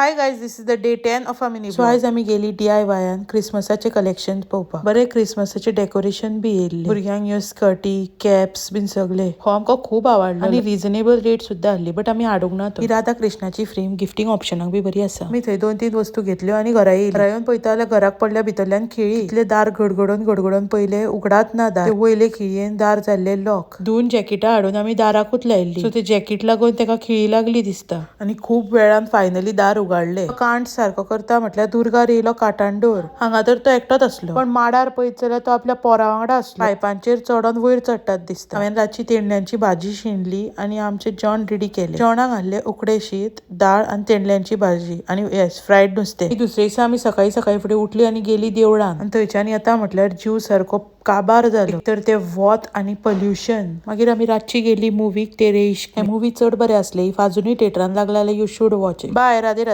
Hi guys, this is the day 10 of our mini. So आयज आमी गेली डीआयवायान क्रिसमसाचे collection पळोवपाक. बरें क्रिसमसाचे डेकोरेशन बी येयल्लें. भुरग्यांक ह्यो स्कर्टी, कॅप्स बीन सगळे. हो आमकां खूब आवडलो आनी रिजनेबल रेट सुद्दां आहली, बट आमी हाडूंक ना तो. ही राधा कृष्णाची फ्रेम गिफ्टींग ऑप्शनाक बी बरी आसा. आमी थंय दोन तीन वस्तू घेतल्यो आनी घरा येयली. घरा येवन पळयता जाल्यार घराक पडल्या भितरल्यान खिळी. इतले दार गडगडोन गडगडोन पयले, उगडात ना दार. ते वयले खिळयेन दार जाल्ले लॉक. दोन जॅकेटां हाडून आमी दाराकूच लायल्ली. सो ते जॅकेट लागून ताका खिळी लागली दिसता. आनी खूब वेळान फायनली दार उगाडले. कांट सारको करता म्हटल्यार दुर्गार येयलो काटांडोर. हांगा तर तो एकटोच आसलो, पण माडार पळयत जाल्यार तो आपल्या पोरा वांगडा आसलो. पायपांचेर चडोन वयर चडटात दिसता. हांवें रातची तेंडल्यांची भाजी शिणली आनी आमचे जेवण रेडी केले. जेवणाक घाल्ले उकडे शीत, दाळ आनी तेंडल्यांची भाजी आनी येस, फ्रायड नुस्तें. दुसरे दिसा आमी सकाळी सकाळी फुडें उठली आनी गेली देवळान. आनी थंयच्यान येता म्हटल्यार जीव सारको काबार जालो. तर ते वोत आनी पोल्युशन. मागीर आमी रातची गेली मुवीक, तेरे इश्क. हे मुवी चड बरे आसले. If अजुनूय थिएटरान लागले जाल्यार you should watch it. Bye. Radhe Radhe.